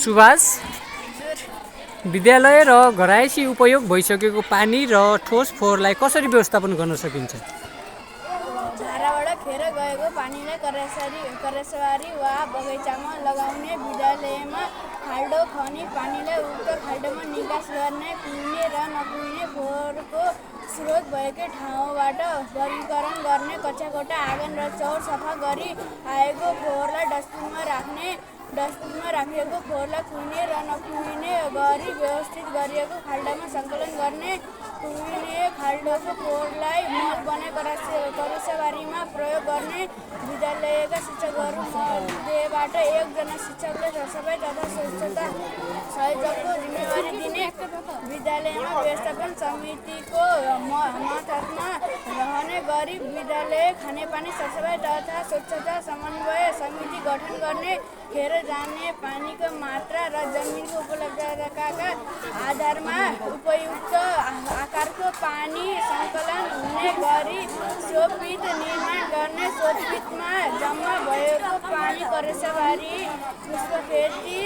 सुभाष विद्यालय र घरायसी उपयोग भइसकेको पानी र ठोस फोहोरलाई कसरी व्यवस्थापन गर्न सकिन्छ? धाराबाट खेर गएको पानीलाई करेसवारी वा बगैँचामा लगाउने, विद्यालयमा खाल्डो खनी पानीलाई उक्त खाल्डोमा निकास गर्ने, पुग्ने र नपुग्ने फोहोरको स्रोत भएकै ठाउँबाट वर्गीकरण गर्ने, कच्चाकोठा आँगन र चौर सफा गरी आएको फोहोरलाई डस्टबिनमा राखिएको फोहोरलाई पुग्ने र नपुग्ने गरी व्यवस्थित गरिएको खाल्डोमा सङ्कलन गर्ने, पुग्ने खाल्डोको फोहोरलाई मल बनाई करेसवारीमा प्रयोग गर्ने, विद्यालयका शिक्षकहरू मध्येबाट एकजना शिक्षकले सरसफाइ तथा स्वच्छता संयोजकको जिम्मेवारी दिने, विद्यालयमा व्यवस्थापन समितिको मातहतमा रहने गरी विद्यालय खानेपानी सरसफाइ तथा स्वच्छता समन्वय समिति गठन गर्ने, खेर जाने पानीको मात्रा र जमिनको उपलब्धताका आधारमा उपयुक्त आकारको पानी सङ्कलन हुने गरी स्रोतपिट निर्माण गर्ने, स्रोतपिटमा जम्मा भएको पानी करेसवारी, पुष्पखेती